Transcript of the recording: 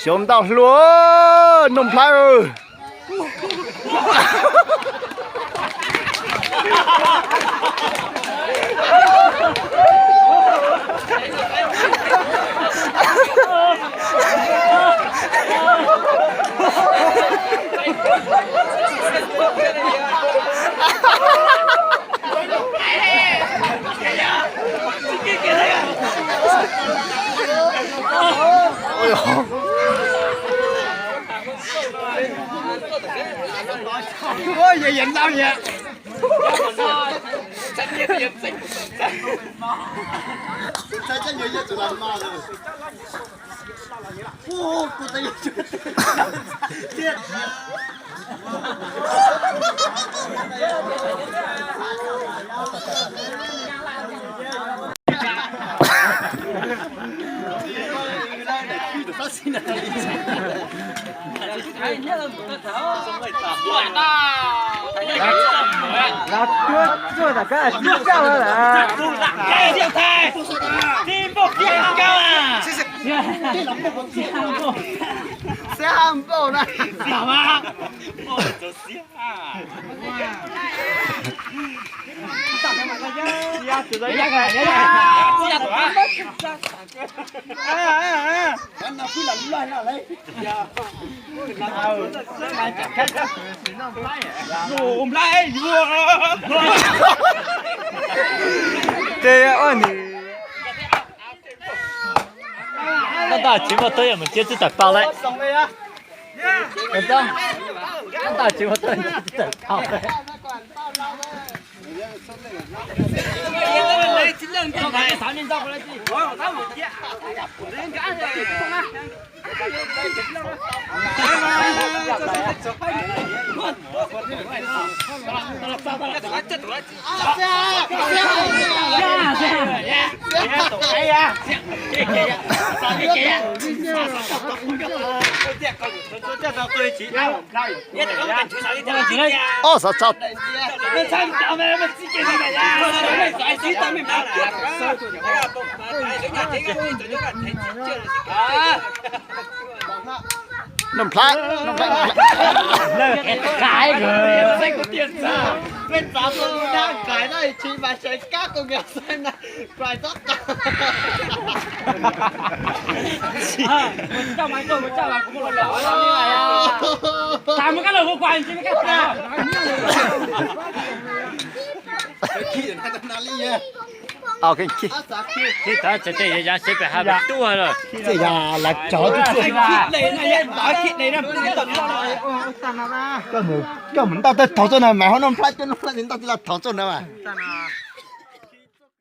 Xyov ntau hlua, Nuj Nplhaib. Ces ua nws tab tab tsis muaj tub yog mus tsiab txij tawm pau lawm. Tab tab tsis muaj tub tsiab txij tawm pau lawm. Ob xav txog. Nuj Nplhaib, Nuj Nplhaib, Nplhaib. Tsis tau txawm tej yav seb pem hab pem tuaj lawm. Tej yam lav tsov tuaj. Koj mus ntaj tawg thaum txoj na mas ho Nuj Nplhaib, Nuj Nplhaib ntaj tij laug thaum txoj na mas.